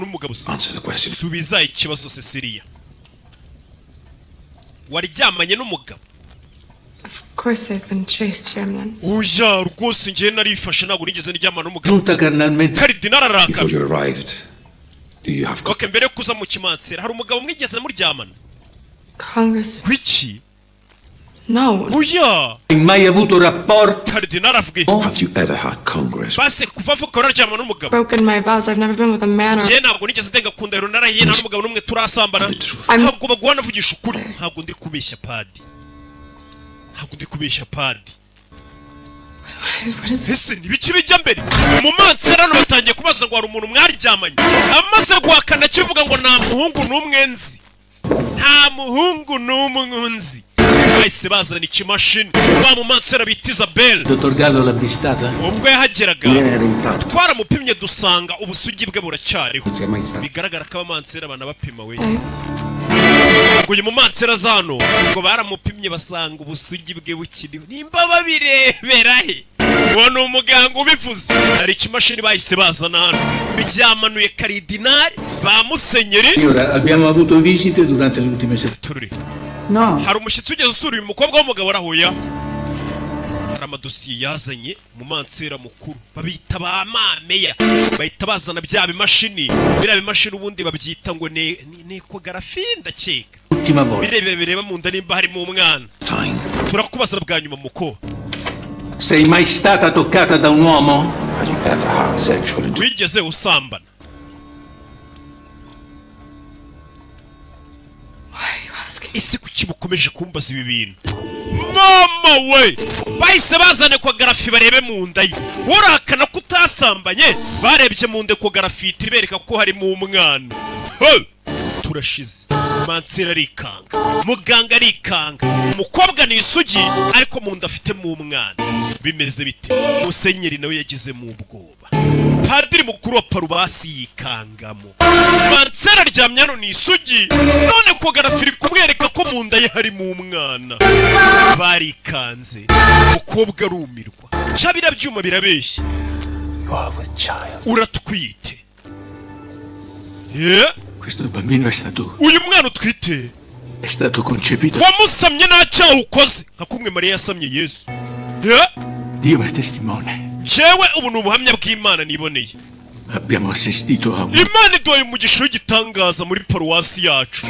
N'umugabo se? Answer the question. Subiza ikibazo, Cecilia. Waryamanye n'umugabo? Of course I've been chaste, Your Eminence. Oya rwose, njyewe narifashe, ntabwo nigeze ndyamana n'umugabo. Giunta carnalmente. Karidinali arakara. Before you arrived, do you have Ok, mbere yo kuza mu kimansera, hari umugabo mwigeze muryamana? Congress. Wiki? No. Oya. Mai avuto rapporti. Karidinali avuga. Have you ever had congress? Base kuva avuka wararyamana n'umugabo? Broken my vows. I've never been with a man or. Njye ntabwo nigeze ndenga ku ndahiro narahiye, nta n'umugabo n'umwe turasambana. I'm- Ntabwo baguha, navugisha ukuri, ntabwo ndi kubeshya padi, ntabwo ndi kubeshya padi. What is Ese ntibiki bijya mbere mu mansera? Hano batangiye kubaza ngo hari umuntu mwaryamanye, amaze guhakana akivuga ngo nta muhungu n'umwe nzi, nta muhungu n'umwe nzi. Bahise bazana ikimashini wa mu mansera bita Isabelle. Dottor Gallo l'ha visitata? Ubwo yahageraga twaramupimye, dusanga ubusugi bwe buracyariho. Bigaragara ko abamansera banabapima we. Ngo uyu mumansera zano ngo baramupimye basanga ubusugi bwe bukiriho. Nimba babirebera he? Uwo ni umuganga ubivuze. Hari ikimashini bahise bazana hano, byamanuye karidinari ba musenyeri. Signora, abbiamo avuto visite durante le ultime settimane. Tururi. No. Hari umushyitsi ugeze usura uyu mukobwa w'umugabo? Arahuya, hari amadosiye yazanye. Mu mansera mukuru babita ba mameya, bahita bazana bya bimashini. Biriya bimashini ubundi babyita ngo ni échographie, ndakeka. Ultima volta. Birebire bireba mu nda nimba harimo umwana. Turakubaza bwa nyuma, muko. Sei mai stata toccata da un uomo? Have you ever had sexual intercourse? Wigeze usambana? Why are you asking? Ese kuki mukomeje kumbaza ibi bintu? Mama we, bahise bazana échographie barebe mu nda ye. Urahakana ko utasambanye? Barebye mu nda, échographie ihita ibereka ko harimo umwana. He! Turashize. Mansera arikanga, muganga arikanga. Umukobwa ni isugi ariko mu nda afitemo umwana, bimeze bite? Musenyeri nawe yagizemo ubwoba, padiri mukuru wa paruwasi yikangamo. Mansera aryamye hano ni isugi, none échographie iri kumwereka ko mu nda ye harimo umwana. Barikanze, umukobwa arumirwa. Cya biriya byuma birabeshya? You are with child. Uratwite? Yeah. Questo bambino è stato. Uyu mwana utwite È stato concepito. wamusamye nta cyaha ukoze, nka kumwe Mariya yasamye Yesu. Yeah. Dio è testimone. Jewe ubu ni ubuhamya bw'Imana niboneye. Abbiamo assistito a un. Imana iduhaye umugisha w'igitangaza muri paruwasi yacu.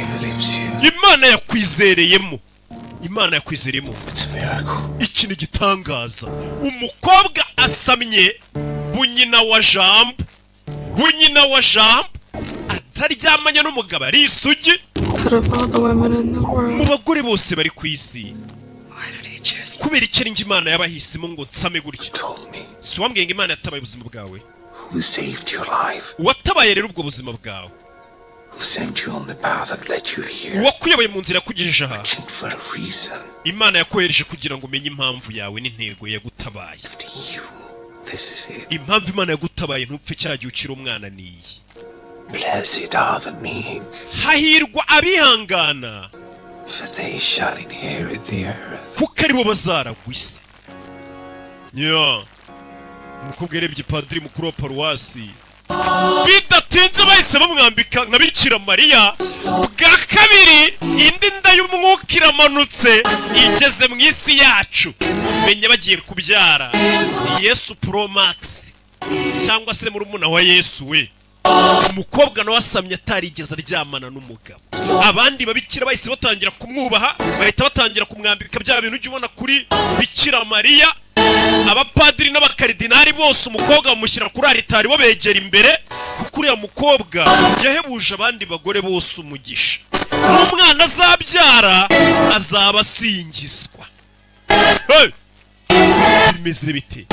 Imana yakwizereyemo, Imana yakwizereyemo. It's a miracle. Iki ni igitangaza. Umukobwa asamye bunyina wa Jambo, bunyina wa Jambo, ataryamanye n'umugabo, ari isugi. Out of all the women in the Mu world, bagore bose bari ku isi, why did he choose me? kubera icyo ari njye Imana yabahisemo ngo nsame gutya? Told me Si wambwiye ngo Imana yatabaye ubuzima bwawe? who saved your life, Uwatabaye rero ubwo buzima bwawe, who sent you on the path that led you here, uwakuyoboye mu nzira yakugejeje aha, for a reason. Imana yakohereje kugira ngo umenye impamvu yawe n'intego yagutabaye. You, this is it. Impamvu Imana yagutabaye ntupfe cya gihe ukiri umwana ni iyi. Blessed are the meek, Hahirwa abihangana, for they shall inherit the earth. kuko aribo bazaragwa isi. Nya umukobwa yarebye padiri mukuru wa paruwasi, bidatinze bahise bamwambika nka Bikira Mariya. Bwa kabiri indi nda y'umwuka iramanutse igeze mu isi yacu. Menya bagiye kubyara Yesu Pro Max cyangwa se murumuna wa Yesu we. Umukobwa nawe asamye atarigeze aryamana n'umugabo. Abandi babikira bahise batangira kumwubaha, bahita batangira kumwambika bya bintu ujya ubona kuri Bikira Mariya. Abapadiri n'abakaridinari bose umukobwa bamushyira kuri aritari, bo begera imbere, kuko uriya mukobwa yahebuje abandi bagore bose umugisha. N'umwana azabyara azaba asingizwa. Hey! Bimeze bite?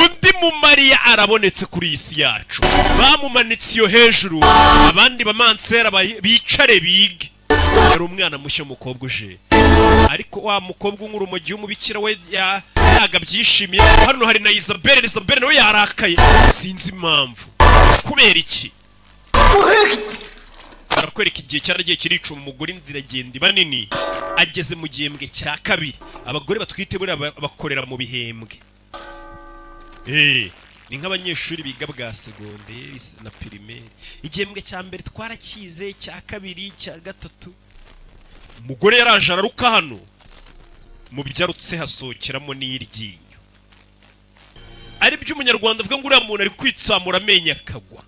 Undi mu Mariya arabonetse kuri iyi si yacu. Bamumanitse iyo hejuru, abandi bamansera bicare bige. Yari umwana mushya, umukobwa uje, ariko wa mukobwa unywa urumogi w'umubikira we ntabwo abyishimiye. Hano hari na Isabelle. Isabelle nawe yarakaye, sinzi impamvu. Kubera iki? Barakwereka igihe cyaragiye kiricuma, umugore inda iragenda iba nini, ageze mu gihembwe cya kabiri. Abagore batwite buriya bakorera mu bihembwe. Ni nk'abanyeshuri biga bwa segonderi na primaire. Igihembwe cya mbere twarakize, cya kabiri, cya gatatu. Umugore yaraje araruka hano, mu byo arutse hasohokeramo n'iryinyo, ari byo Umunyarwanda avuga ngo uriya muntu ari kwitsamura amenyo akagwa.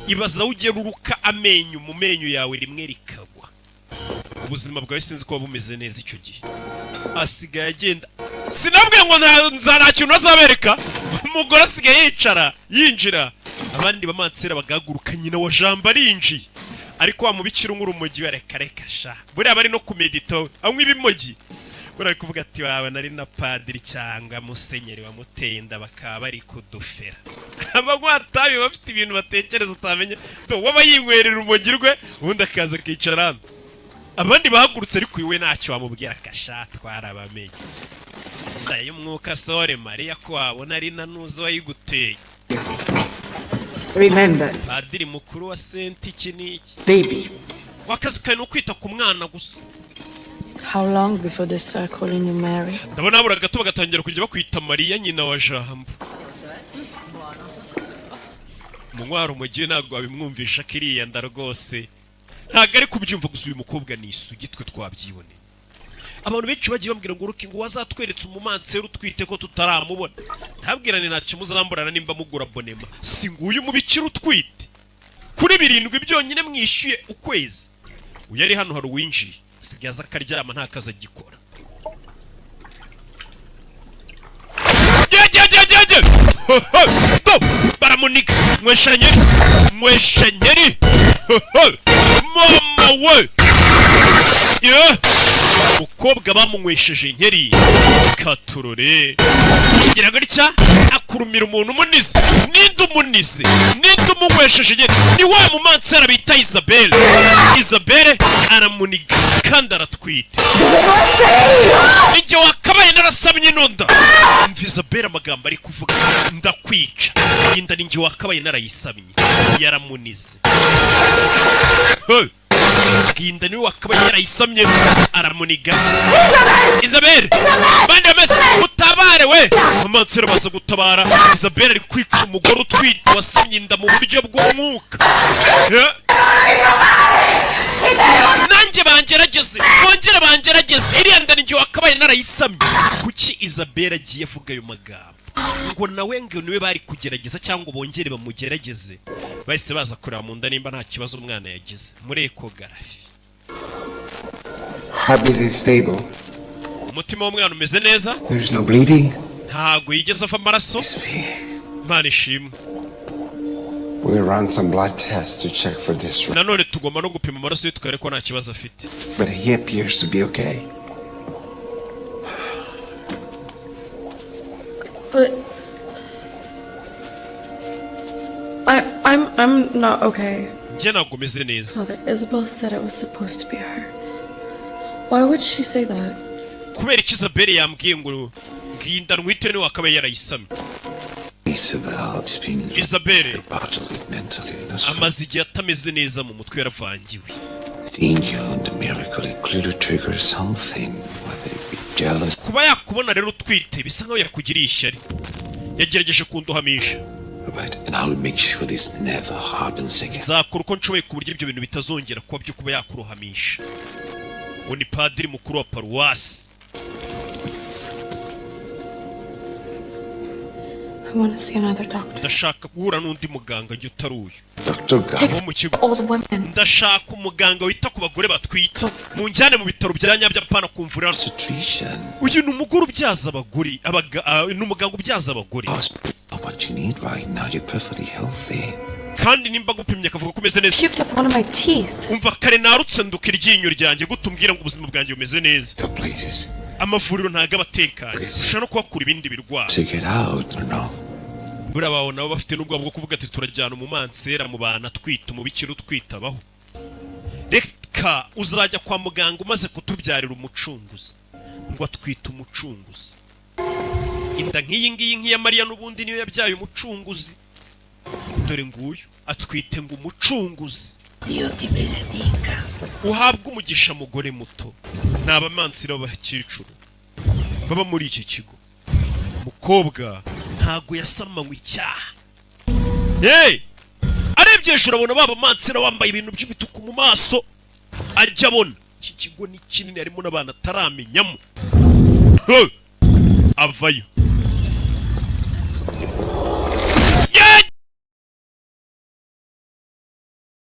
Ibaza aho ugera uruka amenyo, mu menyo yawe rimwe rikagwa, ubuzima bwawe sinzi ko buba bumeze neza icyo gihe. Asigaye agenda, sinabwiye ngo nta kintu azabereka. Umugore asigaye yicara yinjira, abandi bamansera bagahaguruka. Nyina wa Jambo arinjiye, ariko wa mubikira unywa urumogi we, reka reka sha, buriya bari no kumedita anywa ibimogi. Buriya ari kuvuga ati waba nari na padiri cyangwa musenyeri wamuteye inda, bakaba bari kudufera. Abanywa tabi bafite ibintu batekereza utamenya. To waba yinywerera urumogi rwe, ubundi akaza akicara hano, abandi bahagurutse, ariko iwe ntacyo wamubwira. Kasha twarabamenye. Inda y'umwuka sore Mariya, ko wabona ari na nuzo wayiguteye. Remember, Padiri mukuru wa senti iki n'iki. baby. Wakazi kawe ni ukwita ku mwana gusa. How long before they start calling you Mary? Ndabona habura gato bagatangira kujya bakwita Mariya nyina wa Jambo. Munywara umugi ntabwo wabimwumvisha ko iriya nda rwose ntabwo ari kubyumva. Gusa uyu mukobwa ni isugi, twe twabyiboneye. Abantu benshi bagiye bambwira ngo Ruki, ngo wazatweretse umumansera utwite ko tutaramubona. Ntabwirane, ntacyo muzamburana nimba mugura abonnement. Si nguyu mubikira utwite kuri 7 byonyine mwishyuye ukwezi? Uyu ari hano, hari uwinjiye, asigaye aza akaryama, nta kazi agikora. Jye do baramunika, mweshanyeri, mweshanyeri, mama we. Yeah. Umukobwa bamunywesheje inkeri katurore, kugira gutya akurumira umuntu umunize. Ninde umunize? Ninde umunywesheje inkeri? Ni wa mumansera bita Isabelle. Isabelle aramuniga kandi aratwite. Nijye wakabaye narasamye ino nda. Umva Isabelle amagambo ari kuvuga: "Ndakwica, iyi nda ninjye wakabaye narayisamye." Yaramunize. Hey! Iyi nda niwe wakabaye yarayisamye, aramuniga. Isabelle, bandi bameze utabare we. Amansera baza gutabara. Isabelle ari kwica umugore utwite wasamye inda mu buryo bw'umwuka. Yeah. Nanjye bangerageze, bongere bangerageze, iriya nda ninjye wakabaye narayisamye. Kuki Isabelle agiye avuga ayo magambo ngo nawe ngo niwe bari kugerageza cyangwa bongere bamugerageze? Bahise baza kureba mu nda nimba nta kibazo umwana yagize muri échographie. Heartbeat is stable. Umutima w'umwana umeze neza. There's no bleeding. Ntabwo yigeze ava amaraso, Imana ishimwe. We run some blood tests to check for this, Nanone tugomba no gupima amaraso ye tukareba ko nta kibazo afite. but he appears to be okay. But I'm not okay. Njye ntabwo meze neza. Mother Isabel said it was supposed to be her. Why would she say that? Kubera iki Isabelle yambwiye ngo ngiyi nda ntwite niwe wakabaye yarayisamye? Isabel has been Isabelle battled with mental illness for amaze igihe atameze neza mu mutwe, yaravangiwe. Seeing you and the miracle, it clearly triggers something, whether it be jealous Kuba yakubona rero utwite bisa nkaho yakugiriye ishyari, yagerageje kunduhamisha. Right, and I will make sure this never happens again. Nzakora uko nshoboye ku buryo ibyo bintu bitazongera kuba, byo kuba yakurohamisha. Uwo ni padiri mukuru wa paruwasi. I want to see another doctor. Ndashaka guhura n'undi muganga njye utari uyu. Dr. Gao, Takes wo mu kigo. old women. Ndashaka umuganga wita ku bagore batwite, munjyane mu bitaro bya nyabyo, apana kumvura. Obstetrician, Uyu ni umugore ubyaza abagore, ni umuganga ubyaza abagore. Hospital, what you need right now, you're perfectly healthy. Kandi nimba agupimye akavuga ko umeze neza. Puked up one of my teeth. Umva, kare narutse nduka iryinyo ryanjye, gute umbwira ngo ubuzima bwanjye bumeze neza? Some places Amavuriro ntago aba atekanye, ushobora no kuhakura ibindi birwara. to get out or no. Buriya bawe nabo bafite n'ubwoba bwo kuvuga ati turajyana umumansera mu bantu atwite, umubikira utwite abaho. Reka uzajya kwa muganga umaze kutubyarira umucunguzi. Ngo atwite umucunguzi, inda nk'iyi ngiyi nk'iya Mariya n'ubundi niyo yabyaye umucunguzi. Dore nguyu atwite ngo umucunguzi. Dio ti benedica. Uhabwe umugisha mugore muto. Ni abamansira b'abakecuru baba muri iki kigo. Umukobwa nta Ntago yasamanywe icyaha. Hey! Arebye hejuru abona baba mansera wambaye ibintu by'imituku mu maso. Ajya abona iki kigo ni kinini, harimo n'abantu ataramenyamo. Hey! Avayo.